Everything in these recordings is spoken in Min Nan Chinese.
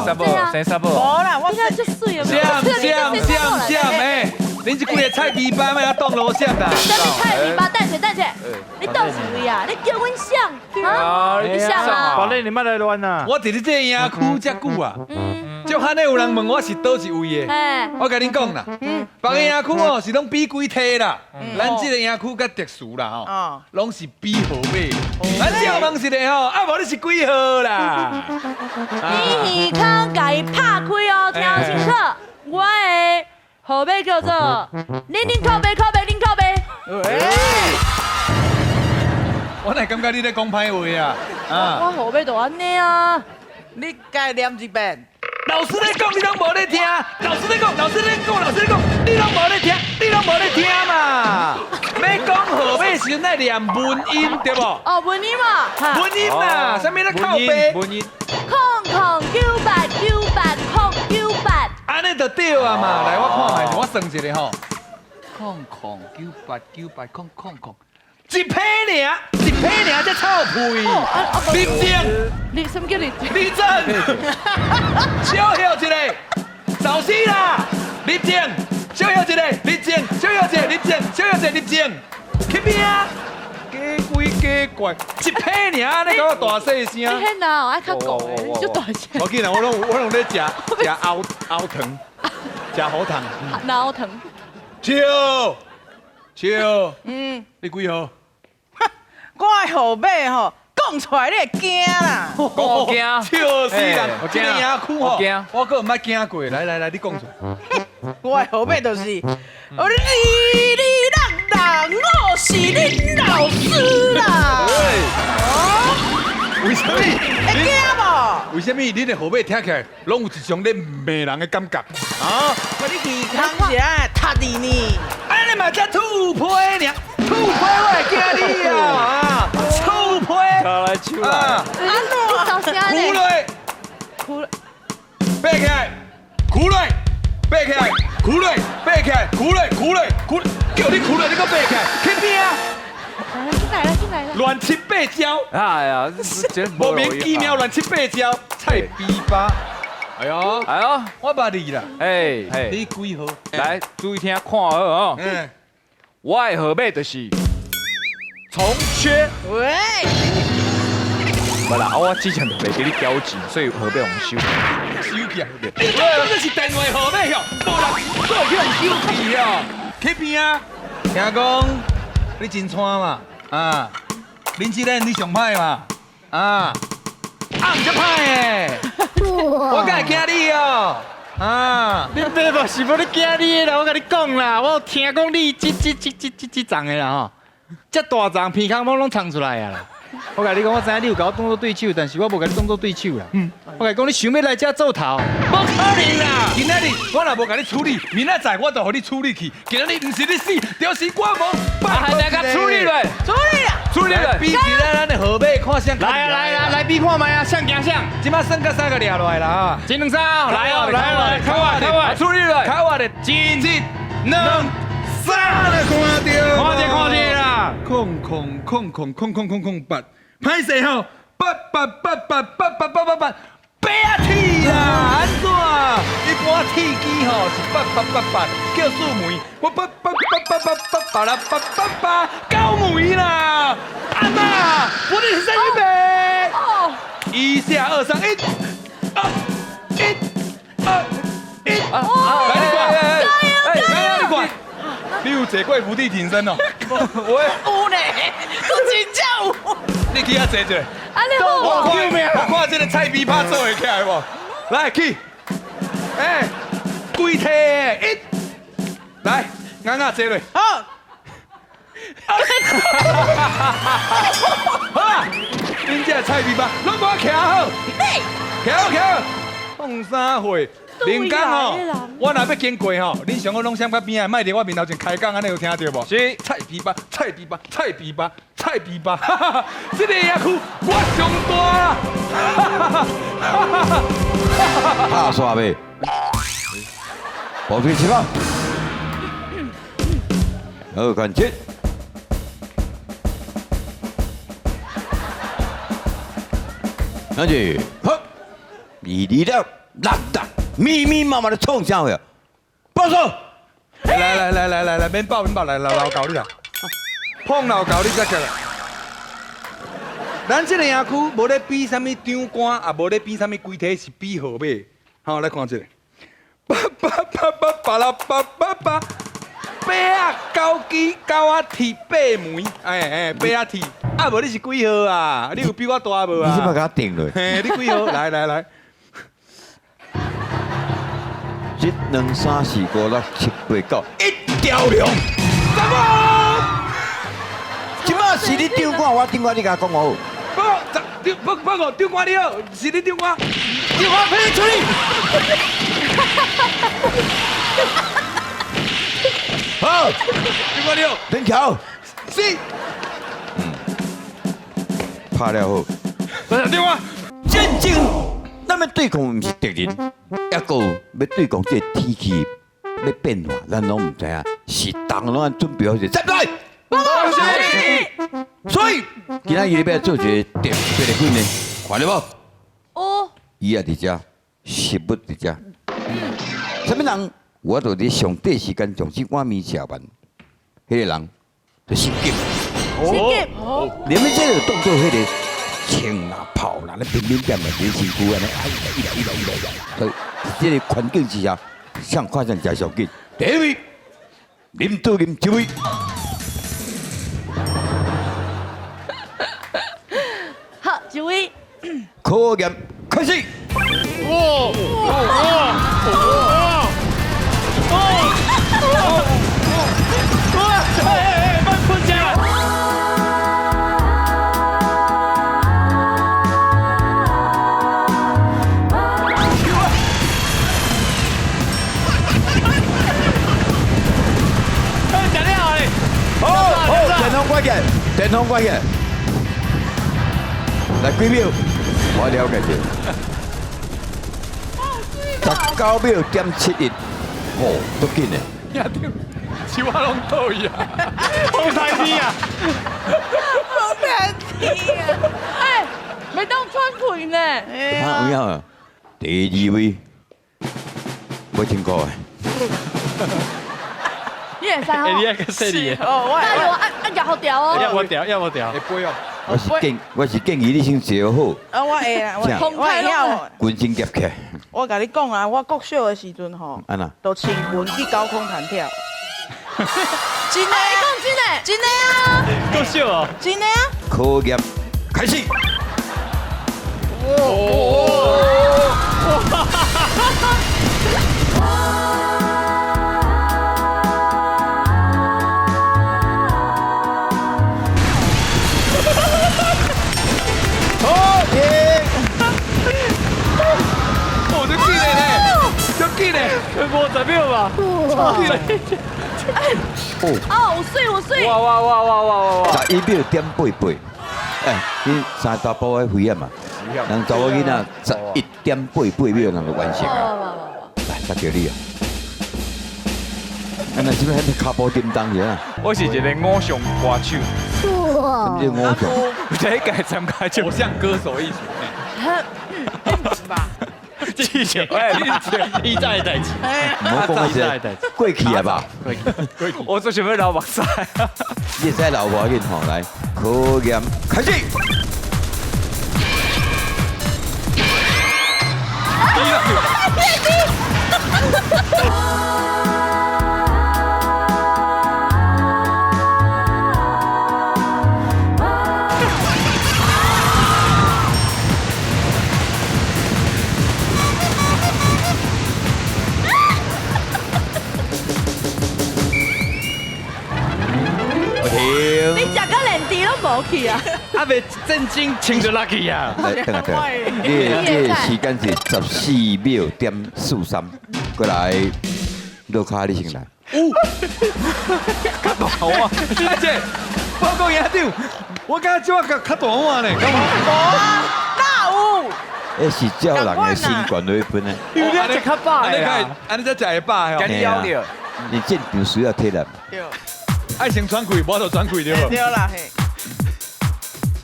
查某，生查某。無啦，我你看這水的。閃閃閃閃哎！恁這幾个菜枇杷欲按擋羅閃啦？啥物菜枇杷？等下等下，你佗一位啊？你叫阮誰？啊？你誰啊？寶麗，你莫來亂啊！我佇你這个營區遮久啊，足罕的有人問我是佗一位的。我共恁講啦，別个營區哦是攏比幾梯啦，咱這个營區較特殊啦吼，攏是比號碼。咱照問一下吼，啊無你是幾號啦？你耳孔共伊拍開哦，聽清楚，我的號碼叫做零零靠北靠北零靠北。我哪會感覺你咧講歹話啊？啊！我號碼就按呢啊。你該念一遍。老師咧講，你攏無咧聽。老師咧講，老師咧講，老師咧講，你攏無咧聽，你攏無咧聽嘛。欲講號碼時陣愛念文音對無？哦，文音嘛。文音啦，啥物咧靠北？文音。00989809 8。按呢就對啊嘛。來，我看覓，我算一下吼。00989800，一批爾，一批爾才臭屁。立正，你什麼叫立正？立正，小歇一下，走死啦！立正，小歇一下，立正，小歇一下，立正，小歇一下，立正，去邊啊？假鬼假怪，一批爾，你講大細聲。你彼哪愛較講的，你就大聲。無緊啦，我攏咧食食喉喉糖，食喉糖。喉糖。笑笑，你幾號？我的號碼吼，講出來你會驚啦。我驚，笑死人！這个營區吼，我閣毋捌驚過。來來來，你講出來。我的號碼就是，我二二六六，我是恁老師啦。為啥物？會驚無？為啥物恁的號碼聽起來攏有一種咧罵人的感覺？啊！我你耳孔是按踢你呢？按呢嘛才吐皮爾，吐皮我會驚你啊！啊！吐皮，來手來。啊！安怎？哭落，哭了。爬起來，哭落，爬起來，哭落，爬起來，哭落，哭落，哭，叫你哭落，你閣爬起來，去邊啊？進來了，進來了。亂七八糟。哎呀，莫名其妙亂七八糟，菜枇杷。哎呦，哎呦，我捌你啦。哎哎，你幾號？來，注意聽，看好哦。我的號碼就是重缺。喂。無啦，我之前就袂記你交錢，所以號碼予收。收起啊！你講這是電話號碼喲，無人閣會去予收去哦。去邊啊？聽講你真蔡嘛？啊，林志玲你上歹嘛？啊，啊毋才歹的，我敢會驚你哦？啊，你爸嘛是無咧驚你的啦，我共你講啦，我有聽講你這這這這這這叢的啦吼，這大叢鼻孔攏藏出來啊啦。我共你講，我知影你有共我當做對手，但是我無共你當做對手啦。我共你講，你想欲來遮做頭，無可能啦！今仔日我若無共你處理，明仔載我就予你處理去。今仔日毋是你死，就是我亡。來來，共處理落，處理啦，處理落。比一下咱的號碼，看誰來啊來啊來比看覓啊，誰驚誰？這擺算到三個掠落來啦啊！一兩三，來哦來哦，看我看我，處理落，看我的，一、兩、三，來看著，看著看著啦！空空空空空空空空八，歹勢吼，八八八八八八八八八，八仔鐵啦，按怎？一般鐵機吼是八八八八，叫四枚，我八八八八八八八啦八八八九枚啦，阿媽，我的是三一百，一下二三一，二一二一，來你看，來你看。你有坐過伏地挺身哦？我有呢，我真正有。你去遐坐者。啊，你好。我看，我看這个菜枇杷做會起來無？來去，哎，規梯一，來，啱啱坐落。好。好啦，恁這菜枇杷攏予我徛好，徛好徛好，創啥貨？林剛吼，我若欲經過吼，恁上好攏閃較邊仔，莫佇我面頭前開講，按呢有聽著無？是。菜枇杷，菜枇杷，菜枇杷，菜枇杷，哈哈哈！這个野區我上大啦！哈哈哈！哈哈哈！拍煞未？保持起放。好，看齊。看齊，好，二二六。六档，密密麻麻的创啥货？报数。来来来来来来，免报免报，来来老高你啦，碰老高你才起来。咱这个营区无咧比啥物长官，也无咧比啥物规体，是比号码。好，来看这个，八八八八八啦八八八，八啊九支九啊铁八门，哎哎，八啊铁，啊无你是几号啊？你有比我大无啊？你这摆共我定落。嘿，你几号？来来来，一、两、三、四、五、六、七、八、九，一条龙。怎么？这摆是你长官，我长官，你共我讲好。报报报告长官你好，是你长官，长官配出去。好，长官你好，林桥，是。拍了好。长官，真正咱欲对抗毋是敌人，抑阁有欲对抗这个天气欲变化，咱拢毋知影，是当拢按准备好势，站来。所以今仔日欲做一个特别的训练，看著无？哦。伊也伫遮，食物伫遮。啥物人？我就伫上短时间将这碗面食完，彼个人就升级。升级。连这个动作，彼个枪啦、炮啦，咧乒乒点啦，伫身躯按呢，哎，一来一来一来一来。所以这个环境之下，上看上真上紧。第一位，林道林这位。好，这位。考验开始。哇哇哇！哦哇！哎哎，慢喷下。讲了嘞。好，好，电筒关起，电筒关起。来几秒？我了解者。19.71秒，哦，足紧的。呀对，是我拢倒去啊，风太天啊，风太天啊！哎，袂当喘气呢。啊，有影啊？第二位，无听过的。你会使吼？你爱较细腻的。哦，我加油，按按夹好调哦。要无调，要无调。会飞哦。我是建议你先坐好。啊，我会啦，我会晓。军身夹起来。我共你讲啊，我国小的时阵吼，按怎？都穿裙去高空弹跳。真的？你讲真的？真的啊！国小哦。真的啊！考验开始。好，停。哦，足紧的呢，足紧的，50秒吧。哦，有水有水。哇哇哇哇哇哇！ 11.88秒。哎，你三大步的飞啊嘛？人查某囡仔11.88秒，人就完成啊。来，才叫你啊。啊，那是欲彼跤步叮当是啊？我是一个偶像歌手。什么叫偶像？有这个参加偶像歌手艺术。吧。之前，哎，以前的代志。莫讲这过去啊吧？过去，过去。我做想欲流目屎。你会使流无要紧吼，来，考验开始。你食到连猪拢无去啊！啊，袂正经穿就落去啊！来，等下等下，你的时间是14.43秒，过来，落跤你先来。有，较大碗，阿姐，报告营长，我感觉这碗较较大碗呢，敢无？哪有？那是照人的身悬落去分的。因为你食较饱的啦，按呢才食会饱吼。共你枵著。你战场需要体力。对。爱先喘气，无就喘气对无？对啦嘿。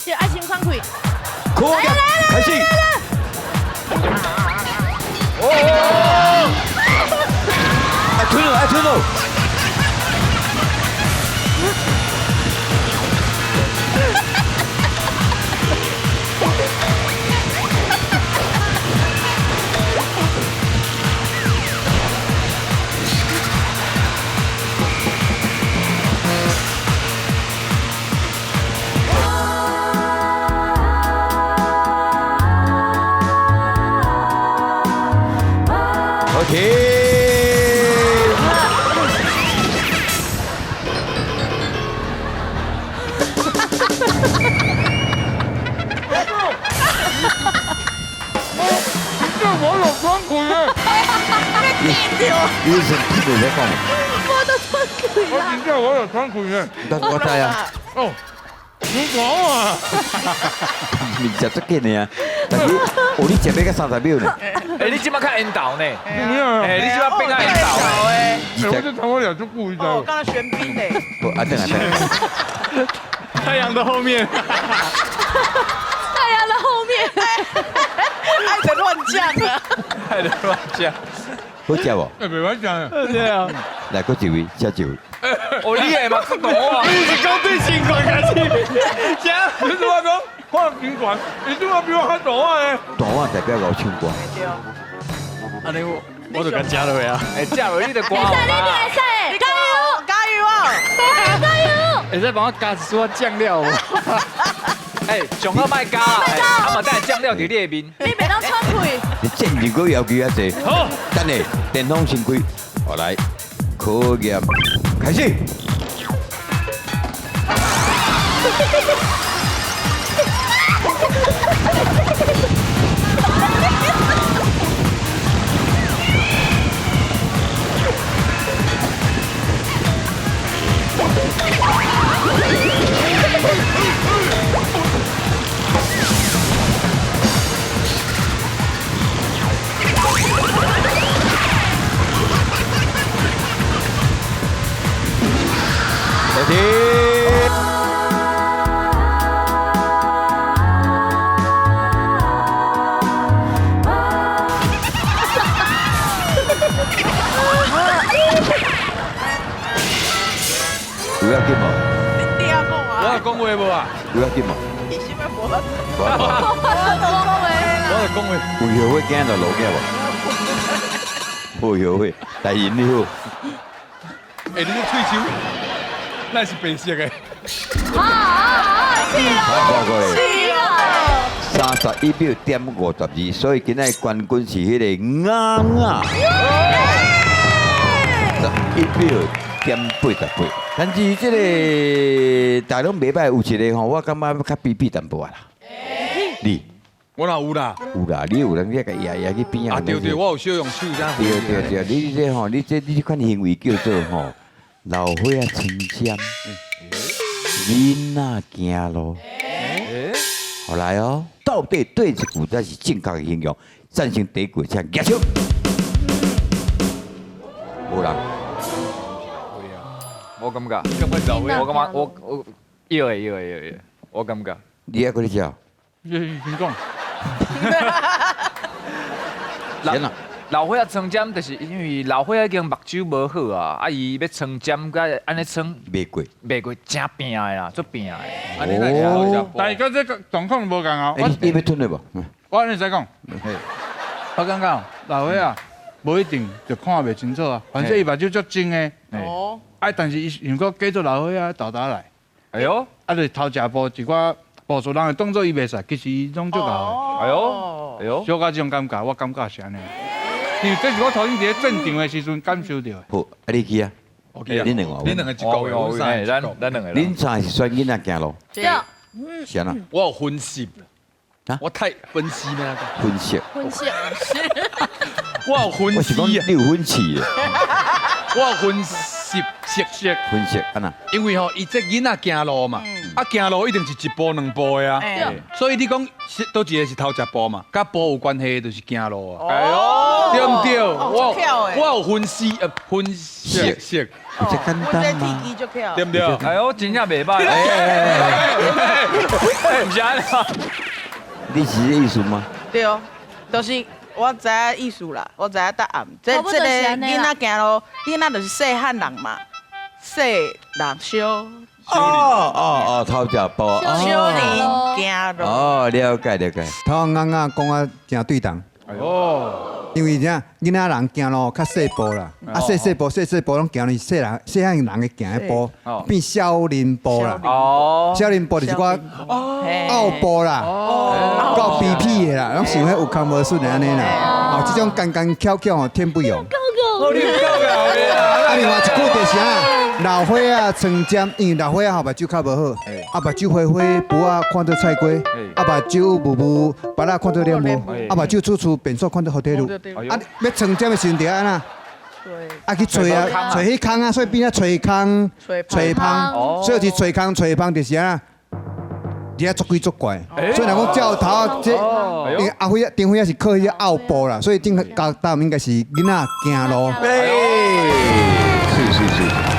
对，爱先喘气。考验开始。爱吞了，爱吞了。好停。我有双腿耶！你是听你在讲，我都喘气我啦。真正我有双腿耶！但我知啊，哦，你讲啊！面食足紧的啊，但是哦，你食欲到30秒呢，哎，你这马较缘投呢？没有，哎，你这马变较缘投。哎，哎，我就尝我俩就故意哦，的。刚才玄彬嘞，不，啊，等下等下，太阳的后面，太阳的后面，爱的乱讲啊！爱的乱讲。好食无？哎，袂歹讲。对啊，来，搁一位，下一位。哦，你的嘛出毒啊！你是讲对新冠开始，讲，你怎么讲？我宾馆，你怎么比我较大碗的？大碗代表𠢕唱歌。按呢我就共食落啊。哎，食落你就会使，你一定会使，加油！加油啊！加油！会使帮我加一撮酱料无？哎，上好莫加啦，啊嘛等下酱料伫你的面。你袂当喘气。你战术阁要求遐济。好，等下电风先开，好来，考验开始。好停。有要紧无？你讲我啊有，讲话无啊？有要紧无？你是要无？无无。我有讲话。有后悔惊就落惊无？无后悔，但是你好，哎，你这喙须，那是白色的。好好好，是啦，我过来。是啦。31.52秒，所以今仔冠军是彼个雅雅，11.88秒。但是这个大拢袂歹，有一个吼，我感觉较卑鄙淡薄仔啦。你我哪有啦？有啦，你有人遐共压压去边仔。啊对对，我有小用手这样。对对对，你这吼，你这款行为叫做吼，老岁仔穿针，囡仔行路。好来哦，到底对一句才是正确的形容？赞成第一句，请举手。无人，我感觉，感觉老我感觉我要的要的要的，我感觉。你还阁咧食？你先讲。先啦，老岁仔穿针，就是因为老岁仔已经目睭无好啊，啊伊欲穿针，佮按呢穿，袂过。袂过真拚的啦，足拚的。啊，你那是好食。但是佮这个状况无仝啊。欸，你欲吞了无？我按呢使讲。我感觉老岁仔无一定就看袂清楚啊，反正伊目睭足精的。哦。啊，但是伊想讲假做老岁仔沓沓来。哎哟。啊，就是偷食步一寡步数人的动作伊袂使，其实伊拢足𠢕的。哎呦，哎呦，小可这种感觉，我感觉是按呢。因为这是我头先伫咧战场的时阵感受到的。好，啊你去啊。恁两个，恁两个一个月，阮三个，咱两个。恁三个是选囡仔行路。对。是按怎？我有分析。啊？我太分析咩？分析。分析。我有分析啊。你有分析的。我有分析，析析。分析按怎？因为吼，伊这囡仔行路嘛，啊行路一定是一步两步的啊，所以你讲是佗一个是头一步嘛，佮步有关系的就是行路啊。哎呦，对毋对？我有分析，分析析，有这简单吗？对毋对？哎呦，真正袂歹。毋是按呢。你是这意思吗？对哦，就是我知影意思啦，我知影答案。這差不多這個就是按呢啦囡仔行路，囡仔就是細漢人嘛，細人小哦哦哦，偷食步，小人行路。哦，了解了解。頭翁仔講啊，誠對同。哦。因為啥？囡仔人行路較細步啦，啊細細步細細步攏行，細人細漢人會行的步，變少年步啦。哦，少年步就是我拗步啦，夠卑鄙的啦，攏想彼有空無筍的按呢啦。哦，這種奸奸巧巧吼，天不容。你有夠𠢕的啦！啊，另外一句就是啥？老歲仔床尖，因為老歲仔吼目睭較無好，啊目睭花花，布仔看做菜瓜，啊目睭霧霧，腹仔看做蓮霧，啊目睭處處便所看做火腿露。啊，欲床尖的時陣就按怎？啊去揣啊，揣彼空啊，所以變做揣空、揣芳，所以是揣空、揣芳就是按怎？而且作鬼作怪，所以若講照頭這，因為阿輝啊、丁輝啊是靠彼個拗步啦，所以正確答案應該是囡仔行路。是是是。